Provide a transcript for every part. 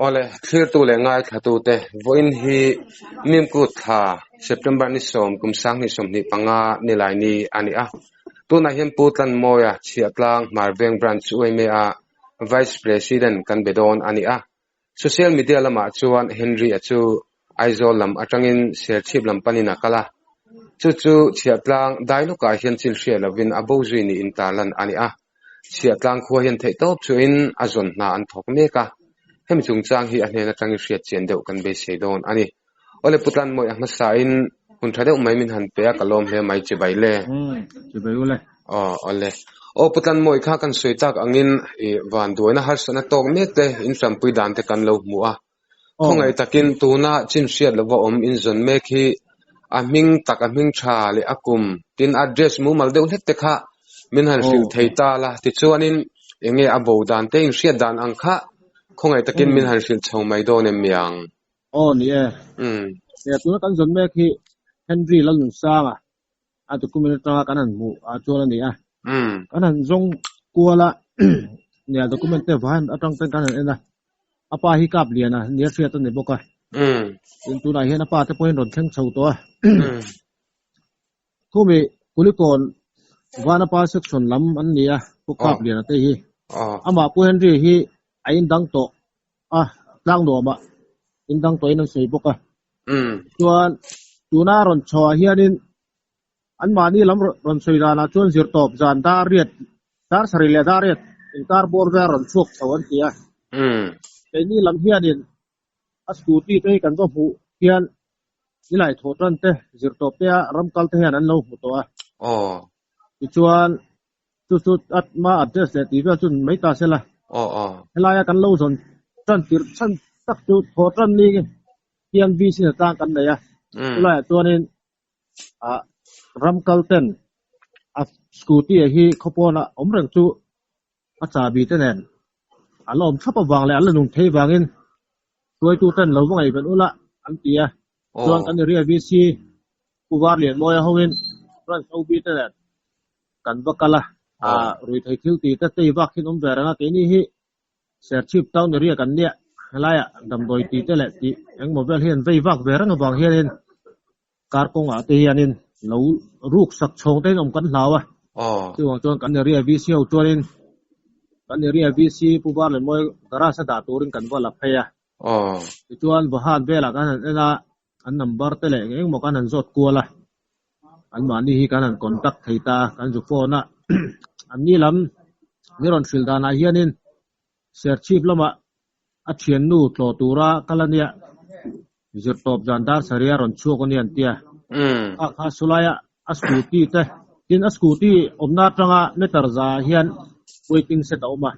Awle, thlirtu leh ngaithlatute, vawiin hi Mimkut thla, September ni sawm kum sanghnih sawmhnih panga nilai ni a ni a. Tunah hian Pu Tlanmawia Chhiahtlang Hmarveng Branch UMA a Vice President kan be dawn a ni a. Social media lamah chuan Henry-a chu Aizawl lam atangin Serchhip lam panin a kal a. Chu chu Chhiahtlang Dailukah hian chil hriat lovin a bo zui niin tarlan a ni a. Chhiahtlang khua hian theihtawp chuhin a zawn hna an thawk mek a, hemi chungchang hi a hnen atangin hriat chian deuh kan beisei dawn a ni. Awle Pu Tlanmawih a hmasain hun tha deuh mai min han pe a, ka lawm hle mai chibai le. Umm, chibai u le. Aw, awle. Aw Pu Tlanmawih kha kan sawi tak angin i vanduaina harsatna tawk mek te in hrampui dan te kan lo hmu a. Khawngaih takin tuna chin hriat lova awm in zawn mek hi a hming tak, a hming tha leh a kum tin address mumal deuh hlek te kha min han hrilh thei ta la. Tichuanin enge a bo dan te in hriat dan ang kha khawngaih takin min han hrilh chho mai dawn em miang? Aw ni e. Nia tuna kan zawn mek hi Henry Lalnunsanga a document atanga kan han hmuh ah chuan a ni a. Kan han zawng kual a nia document te vahan atang ten kan han en a. A pa hi kap lian a nia hriat a ni bawk a. Tin tunah hian a pa te pawhin rawn thleng chho tawh a. Khumi Kulikawn Vanapa section lam an ni a Pu Kap Liana te hi. Amah Pu Henry hi a indang tawh a tlang nuamah indang tawhin an sawi bawk a. Chuan tuna rawn chhoah hianin anmahni lam rawn sawi danah chuan zirtawp zan dar riat dar sarih leh dar riat inkar bawr vel rawn chhuak chho an ti a. Keini lam hianin a scooty te hi kan va hmuh hian nilai thawh tan te zirtawp te a ram kal te hian an lo hmu tawh a. Tichuan Chu chu a ma address leh tih vel chu mai ta sela. Aw aw. Helaia kan lo zawn tan tirh chhan tak chu thaw tan ni hian VC na tlang kan nei a. Chulaiah chuanin ah ram kal ten a scooty ah hi khawpawnah awm reng chu a chahbi te nen a la awm thlap avang leh a la nung thei vangin hruaitu ten lo va ngaihven ula an ti a. Chuan kan area VC Pu Varlianmawia hoin branch OB te nen kan va kal a, ah ruithei thil tih te tei vak hian awm ve reng a, keini hi Serchhip town area kan nia, helaiah damdawi tih te leh tih engmaw vel hian vei vak ve reng avang hianin kar kawngah te hianin lo ruk sak chhawng te in awm kan hlau a, chuvang chuan kan area VC ho chuanin kan area VC Pu Varlenmawi garage a dah turin kan va la phei a, tichuan Vahan velah kan han en a. An number te leh engemaw kan han zawt kual a, anmahni hi kan han contact thei ta a, kan zu phone a. Anni lam ni rawn hrilh danah hianin Serchhip lamah a thiannu tlawh tura kal a nia, zirtawp zan dar sarih a rawn chhuak a nia an ti a. Kha kha sulaia a scooty te, tin a scooty awmna atanga meter za ah hian waiting shed a awm a,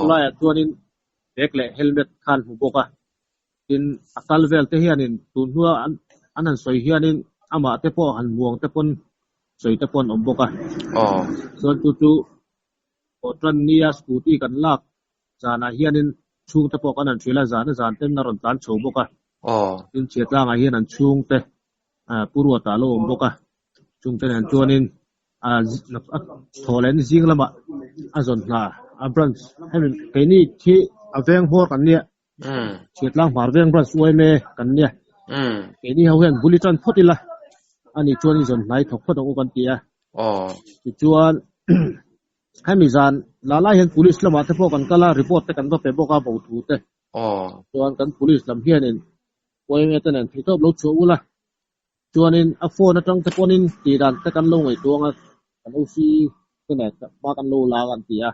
chulaiah chuanin bag leh helmet kha an hmu bawk a. Tin, a kal vel te hianin tun hnua an an han sawi hianin amah te pawh han muang te pawn sawi te pawh an awm bawk a. Chuan chu chu aw tan nia scooty kan lak zanah hianin chhungte pawh kan han hrilh a, zana zan ten a rawn tlan chho bawk a. Tin, chhiatlangah hian an chhungte Pu Ruata a lo awm bawk a, chungte nen chuanin a thawh leh ni zing lamah a zawn hna a branch hemi keini khi a veng hmawr kan nia. Chhiatlang hmar veng branch UMA kan nia. Keini ho hian bul i tan phawt ila ani chuan i zawn hnai thawk phawt ang u kan ti a. Tichuan hemi zan la lai hian police lamah te pawh kan kal a, report te kan va pe bawk a bo thu te. Chuan kan police lam hianin UMA te nen theihtawp lo chhuah ula chuanin a phone atang te pawhin tih dan te kan lo ngaihtuah ang a, kan OC te nen hma kan lo la ang an ti a.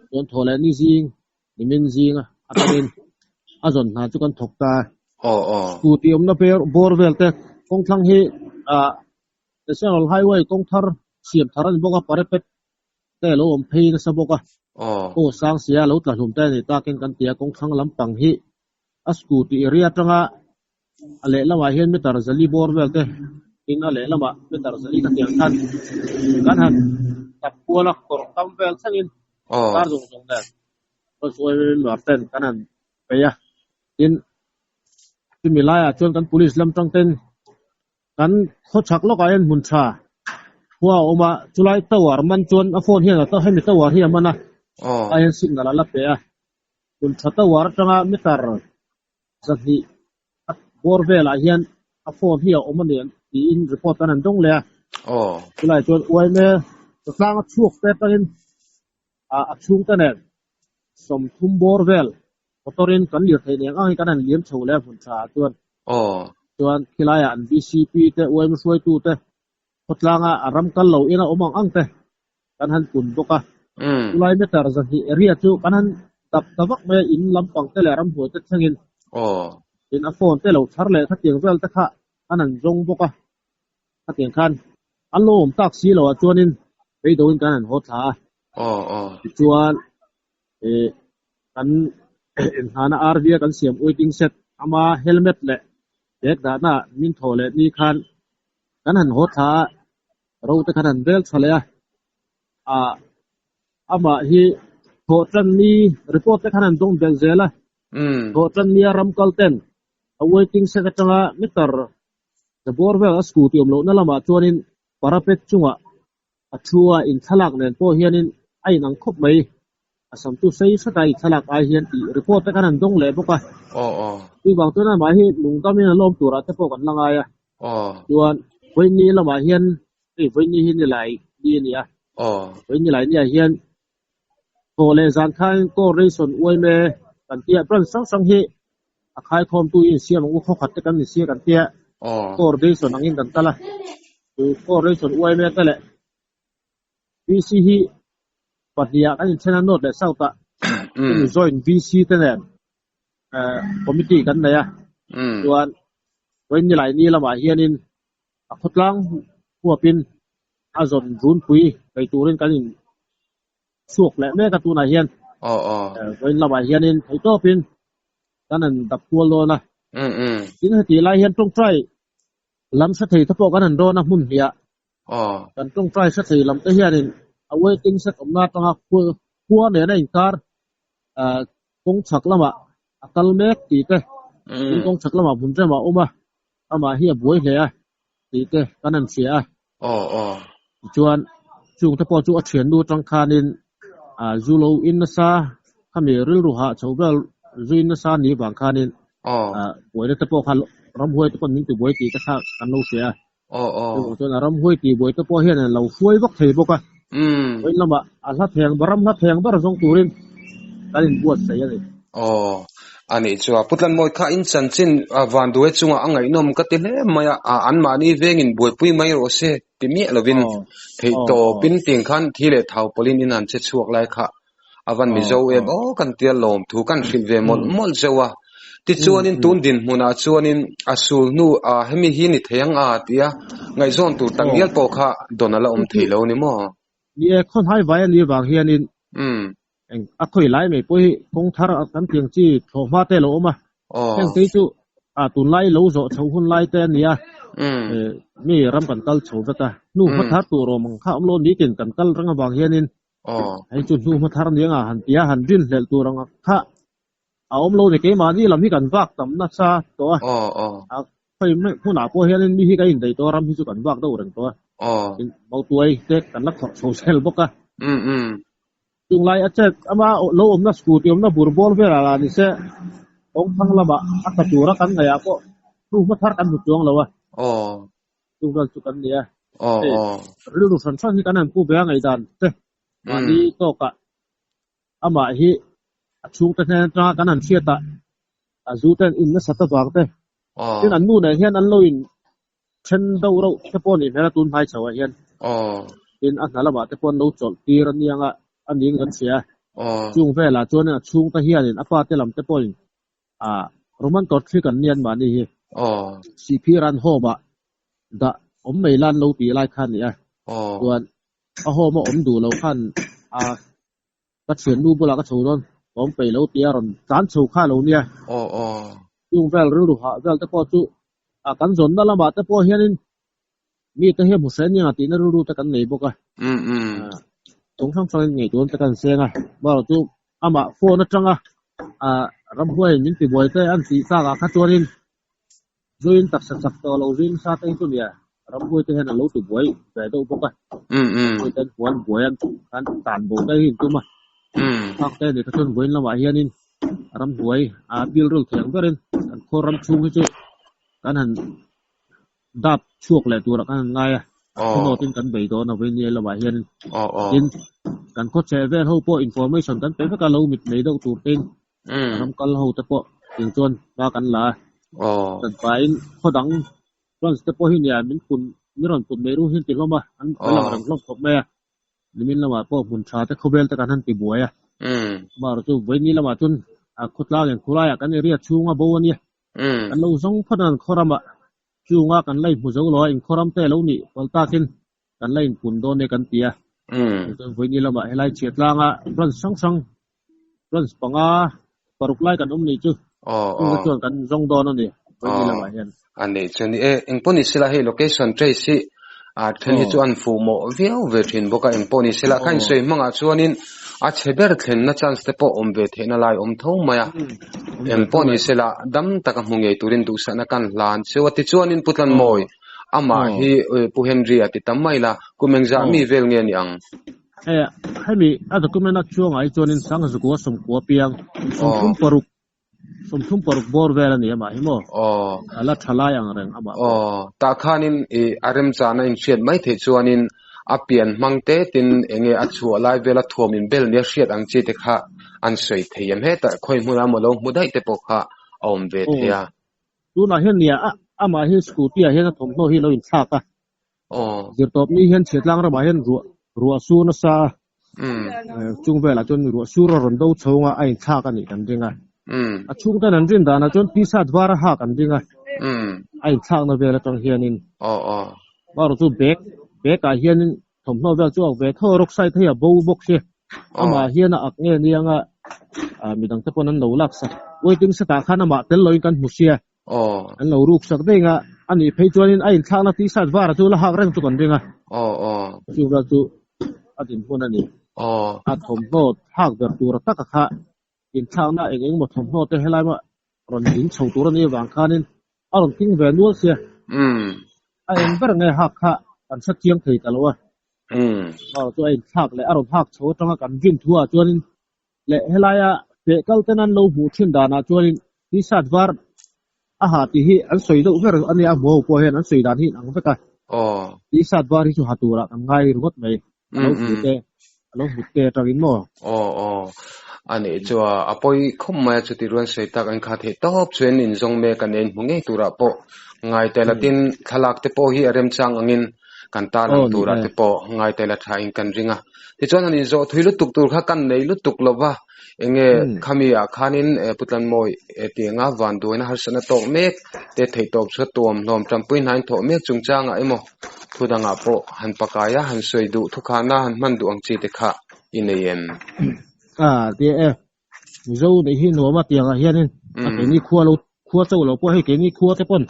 Chuan thaw leh ni zing Nimin zing atangin a zawn hna chu kan thawk ta a. Scooty awmna bawr vel te kawng thlang hi ah National Highway kawng thar siam thar a ni bawk a, parapet te a lo awm phei nasa bawk a. Aw sang sia lo tla hlum te a ni takin kan ti a, kawng thlang lampang hi a scooty area atanga a lehlamah hian meter zali bawr vel te tin a lehlamah meter zali ka tiang khan kan han tap kual a kawr tam vel thlengin kar zawng zawng nen rawn ten kan han peih a tin chumi laiah chuan kan police lam tang ten kan khaw chhak lawkah hian hmun tha khua a awm a chulai tower man chuan a phone hian hemi tower hi a man a a hian signal a la pe a. Hmun tha tower atanga meter 200 a bawr velah hian a phone hi a awm a ni tiin report an han dawng leh a. Chulai chuan uaime chawtlanga chhuak te atangin a chhungte nen 30 bawr vel motor in kan lir theih nen ang hi kan han liam chho leh a hmun tha ah chuan. Chuan khilaiah an VCP te uaime hruaitu te khawtlanga a ram kal lo ina awm ang ang te kan han pun bawk a. Chulai meter 200 area chu kan han dap ta vak mai a, in lampang te leh ramhnuai te thlengin in a phone te lo chhar leh khatiang vel te kha an han zawng bawk a. Khatiang khan an lo awm tak si loah chuanin beidoin kan han haw thla a. Tichuan kan inhnana RV a kan siam waiting shed ama helmet leh bag dahna min thaw leh ni khan kan han haw thla a, ro te khan han vel tha leh a. Ah amah hi thawh tan ni report te khan han dawng belh zel a. Thawh tan nia ram kal ten a waiting shed atanga meter za bawr vel a scooty awm lohna lamah chuanin parapet chungah a thu a, in thlalak nen pawh hianin a inang khawp mai. A sam chu sei hret a, i thlalak ai hian tih report te khan an dawng leh bawk a. Chuvang chuan amah hi lungdamin a lawm turah te pawh kan la ngai a. Chuan Vawiini lamah hian hei Vawiini hi Nilai ni a ni a. Vawiini Nilai niah hian thaw leh zan khan Coordination uaime kan tia branch hrang hrang hi a khaikhawmtu i insiam ang u khawkhat te kan insia kan tia coordination angin kan kal a. Chu coordination uaime te leh VC hi pahniha kan inthen a North leh South ah chumi joint VC te nen committee kan nei a. Chuan vawiin nilai ni lamah hianin a khawtlang huapin a zawn runpui thei turin kan in chhuak leh mek a tunah hian vawiin lamah hianin theihtawpin kan han dap kual dawn a. Tin heti lai hian tawngtai lam hre thei te pawh kan han dawn a hmun hniah. Kan tawngtai hre thei lam te hianin a waiting shed awmna atanga khua nena inkar kawng chhak lamah a kal mek tih te, tin kawng chhak lamah hmun remah a awm a, amah hi a buai hle a tih te kan han hria a. Tichuan chung te pawh chu a thiannu atang khanin zu lo in nasa khami rilru hah chho vel zu in nasa ni vang khanin buaina te pawh kha ramhuai te pawn min ti buai tih te kha kan lo hria a. Chuvang chuan a ramhuai tih buai te pawh hian an lo hruai vak thei bawk a. Vawiin lamah a hla theng ram hla theng ber zawng turin kan inbuatsaih a ni. Aw, a nih chu a. Pu Tlanmawi kha in chanchin Vanduai chungah a ngaihnawm ka ti hle mai a, anmahni vengin buaipui mai rawh se ti miah lovin theih tawpin tiang khan thi leh thau pawlhin in han che chhuak lai kha a van Mizo em aw kan tia lawm thu kan hrilh ve mawlh mawlh zeuh a. Tichuanin tun dinhmunah chuanin a sul hnu a hemi hi ni thei ang a tia ngaihzawn tur tak ngial pawh kha dawn a la awm thei lo ni maw? Ni e, khawnhai vai a nih vang hianin eng a khawi lai mai pawh hi kawng thar kan tiang chi thlawhhma te a lo awm a, heng te hi chu a tunlai lo zawh chho hun lai te a ni a, mi ram kan kal chho vek a, hnu hma thar tur awm ang kha awm lo nitin kan kal reng avang hianin hei chu hnu hma thar nia han tia han rinhlelh tur ang kha a awm lo ni keimahni lam hi kan vak tam nasa tawh a, a khawi hmunah pawh hianin mi hi kan indaih tawh a ram hi chu kan vak deuh reng tawh a, mautuai te kan la khawrh chho zel bawk a. Tunglai a chet ama lo awmna scooty awmna bur bawr velah lah ni se kawng thlang lamah a tla tura kan ngaihah pawh hnu hma thar kan hmu chuang lo a, chung vel chu kan ni a. Hei rilru hran hran hi kan han pu ve a ngaihdan te mahni tawkah amah hi a chhungte hnen atanga kan han hriat a, a zu ten in nasat avang te tin an nu nen hian an lo in then deuh reuh te pawh nih hmel a tun hmai chho ah hian tin a hna lamah te pawh an lo chawlh tir a niang a a ning kan hria chung velah chuan a chhung te hianin a pa te lam te pawhin ah Roman Catholic an ni an mahni hi Sihphir an home ah dah awm mai la an lo tih lai kha a ni a chuan a home a awm duh lo khan a Ka thiannu bulah ka chho dawn, ka awm peih lo tia rawn tlan chho kha lo nia. Chung vel rilru hah vel te pawh chu a kan zawnna lamah te pawh hianin mite hi hmu hre nia tihna rilru te kan nei bawk a. Chung hrang hrangin ngaihtuahna te kan seng a, marawh chu amah phone atanga ramhuaiin min tibuai te an tih tlakah kha chuanin Zuin taksa chak tawh lo zing sa te hi chu nia ramhuai te hian an lo ti buai ve deuh bawk a. Ramhuai te an huan buai an khan tan bo te hi an tum a. Khak te ni kha chuan vawiin lamah hianin. Ramhnuai a bial rul thei ang berin kan khaw ram chhung hi chu kan han dap chhuak leh turah kan han ngai a, a thu nawtin kan bei dawn a vawinia lamah hianin tin kan khaw chheh vel ho pawh information kan pe vek a, lo mit nei deuh tur tein ram kal ho te pawh tiang chuan hma kan la a, kan pahin khaw dang branch te pawh hi nia min pun min rawn pun mai ru hi an ti hlawm a, an lang reng hlawm khawp mai a. Nimin lamah pawh hmun tha te khawvel te kan han ti buai a, amaherawh chu vawiini lamah chuan a khawtlang in khulaiah kan area chhunga bo a nia, kan lo zawng phawt a an khaw ramah chunga kan la inhmu zo lo a, inkhaw ram te a lo nih palh takin kan la inpun dawn e kan ti a, chuan vawiini lamah helai chhiatlanga branch hrang hrang branch panga paruk lai kan awm nih chu chungte chuan kan zawng dawn a ni vawiini lamah hian. A nei chu a ni e, engpawh ni sela hei location trace hi a then hi chu an fuh mawh viau ve thin bawk a, engpawh ni sela kha insawi hmangah chuanin a chhe ber thlenna chance te pawh awm ve theihna lai awm tho mai a, engpawh ni sela dam taka hmu ngei turin duhsakna kan hlan cheu a, tichuanin Pu Tlanmawi amah hi Pu Henry a ti tam mai la, kum engzah mi vel nge ni ang? Hemi a document a chuangah hi chuanin Sangzukua sawmkua piang 36 36 bawr vel a ni amah hi maw? A la tha lai ang reng amah pawh. Aw, tah khanin i a remchana inhriat mai theih chuanin a pian hmang te tin enge a chhuah lai vela thuam inbel nia hriat ang chi te kha an sawi thei em? Hetah khawi hmunah emaw lo hmu daih te pawh kha a awm ve thei a. Tunah hian nia amah hi scooty ah hian a thawmhnaw hi a lo inthlak a. Zirtawp ni hian Chhiatlang ramah hian ruah ruah sur nasa a, chung velah chuan ruah sur a rawn do chhawng a, a inthlak a nih kan ring a. A chhungten an rin danah chuan t-shirt var a hak an ring a, a inthlakna vel atang hianin. Marawh chu bag bag ah hianin thawmhnaw vel chu a ak ve tho a, rock side hei a bo bawk si. Amah hian a ak nge nia anga midang te pawn an lo laksak. Waiting set ah khan amah tel loin kan hmu sia. An lo ruk sak daih a, a nih phei chuanin a inthlakna t-shirt var chu la hak reng chu kan ring a. Chu vel chu a dinhmun a ni. A thawmhnaw hak ber tura taka kha inthlakna eng eng emaw thawmhnaw te helai mah rawn ding chho tur a nih avang khanin a rawn king ve nual sia. A eng ber nge hak kha kan hre chiang thei ta lo a. Chu a inthlak leh a rawn hak chho atanga kan rin thu ah chuanin Leh helaia feh kal ten an lo hmuh thin danah chuanin t-shirt var a ha tih hi an sawi deuh ber a nia, a hmuh ho pawh hian an sawi dan hi in ang vek a. T-shirt var hi chu ha turah kan ngai ringawt mai, a lo hmuh te, a lo hmut te atangin maw? Aw aw, a nih chu a, a pawi khawp mai a, chuti ruan sawi tak an kha theih tawp chuan inzawng mek a nen hmu ngei turah pawh ngai tel a, tin thlalak te pawh hi a remchang angin kan tarlang turah te pawh ngai tel a tha in kan ring a. Tichuan han inzawh thui lutuk tur kha kan nei lutuk lo va, enge khami ah khanin Putlanmawi tianga vanduaina harsatna tawk mek te theihtawp chu tuam hlawm tanpui hnain thawh mek chungchangah emaw thu dangah pawh han pakai a, han sawi duh thukhana han hman duh ang chi te kha i nei em? A tia e, Mizo neih hi nuam a tiangah hianin a keini khua lo khua chauh lo pawh hei keini khua te pawn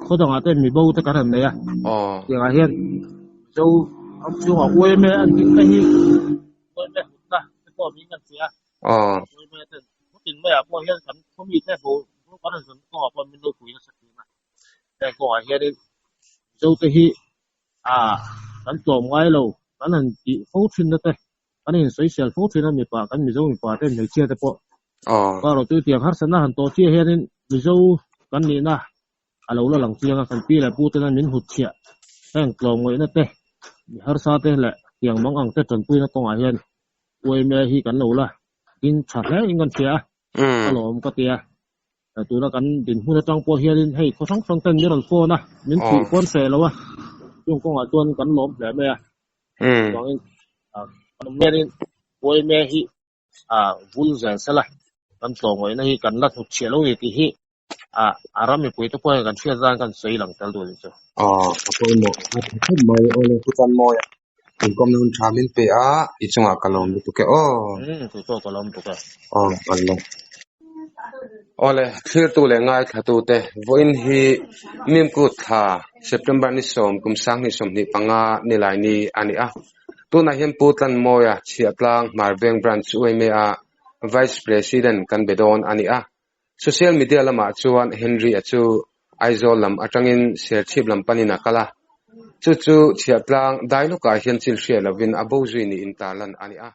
khaw dangah te mibo te kan han nei a tiangah hian Mizo ram chhungah uaime an tih te hi uaime hutna te pawh min kan hria uaime ten khutin maiah pawh hian kan khaw mi te bo kan han zawn kawngah pawh min lo pui nasa thin a heng kawngah hianin Mizo te hi kan tlawm ngai lo kan han tih fo thin na te Kan insawisel fo thin a mipa kan Mizo mipa te hmeichhia te pawh erawh chu tiang harsatna han tawh chiah hianin Mizo kan nihna a lo la lang chiang a, kan pi leh pu tena min hut chhiah heng tlawmngaihna te mi harsa te leh tiang mang ang te tanpuina kawngah hian UMA hi kan lo la ding tha hle in kan hria a, ka lawm ka ti a. Tuna kan dinhmun atang pawh hianin hei khaw hrang hrang ten min rawn phone a, min puih pawn hreh lo a, chung kawngah chuan kan lawm hle mai a. Chuvangin kan awm hianin Uaime hi vul zel sela kan tlawmngaihna hi kan la hnut chhiah lo ni tih hi a ram mipuite pawh hian kan hriat zan kan sawi lang tel duh a nih chu. A pawimawh a tha khawp mai Awle Pu Chanmawia inkawmna hun tha min pe a i chungah ka lawm lutuk e aw. Kei pawh ka lawm lutuk e. Aw awle. Awle thlirtu leh ngaithlatute vawiin hi Mimkut thla September ni sawm kum 2025 nilai ni a ni a. Tunah hian Pu Tlanmawia Chhiahtlang Hmarveng Branch UMA a Vice President kan be dawn a ni a. Social media lamah chuan Henry-a chu Aizawl lam atangin Serchhip lam panin a kal a. Chu chu Chhiahtlang Dailukah hian chil hriat lovin a bo zui niin tarlan a ni a.